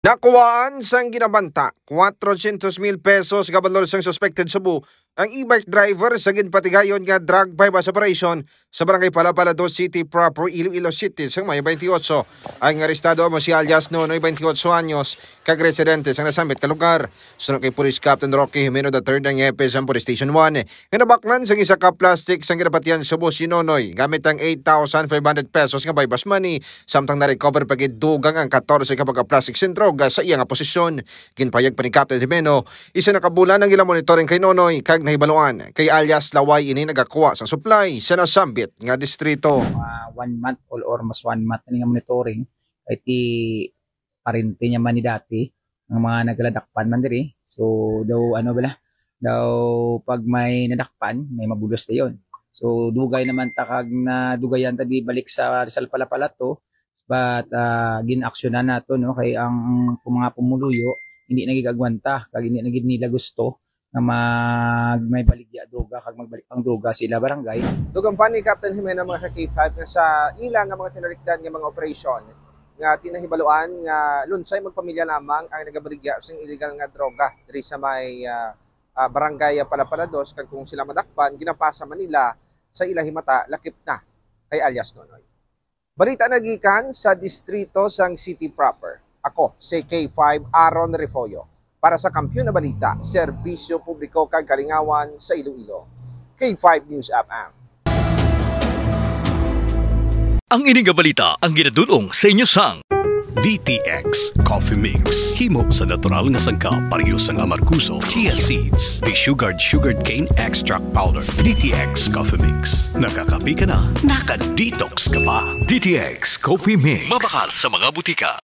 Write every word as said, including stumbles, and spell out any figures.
Nakuhaan sang ginabanta, cuatrocientos mil pesos nga balor sang suspected subo ang e-bike driver sa ginpatigayon nga drug buy-bust operation sa Barangay Palapala dos City proper, Iloilo City, sang Mayo twenty-eight. Ang arestado amo si alias Nonoy, twenty-eight anyos, kag residente sa nasambit ka lugar. Suno kay Police Captain Rocky Jimeno the third, ang hepe sang Police Station one, nga nabaklan sang isa ka plastic sang ginapatihan subo si Nonoy gamit ang eight thousand five hundred pesos nga buy-bust money, samtang na-recover pa gid dugang ang katorse ka baga plastic sin droga sa iya nga posisyon. Ginpahayag pa ni Captain Jimeno, isa na ka bulan ang ila monitoring kay Nonoy kag nahibaluan kay alias Laway ini nagakuha sa supply sa nasambit nga distrito. Mga one month or almost one month na nga monitoring kay ti parente niya man ni dati, ang mga nagkaladakpan man diri. So, daw, ano bala, daw pag may nadakpan, may mabulos na yun. So, dugay naman ta kag nadugayan ta di balik sa Rizal Palapala to, but ah, gin-aksyonan nato, no, kay ang, ang mga pumuluyo hindi na gigagwanta kag hindi na gid nila gusto nga mag may baligya droga kag magbalik pang droga sila barangay. Dugang pa ni Captain Jimeno, mga ka-K five, nga sa ila nga mga tinalikdan nga mga operasyon nga tinahibaluan nga lunsay magpamilya lamang ang nagabaligya sing illegal nga droga diri sa may ah, ah, barangay Palapala dos, kag kung sila madakpan, ginapasa man nila sa ila himata lakip na kay alias Nonoy. Balita nagikan sa distrito sang City proper. Ako si K five Aaron Refollo para sa Kampiyon na Balita, Serbisyo Publiko kag Kalingawan sa Iloilo. K five News F M. Ang ini nga balita ang ginadul-ong sa inyo sang D T X Coffee Mix. Himo sa natural nga sangkap, pareho sang amargoso, chia seeds, desugared sugarcane extract powder. D T X Coffee Mix. Nakakape ka na, naka-detox ka pa. D T X Coffee Mix. Mabakal sa mga butika.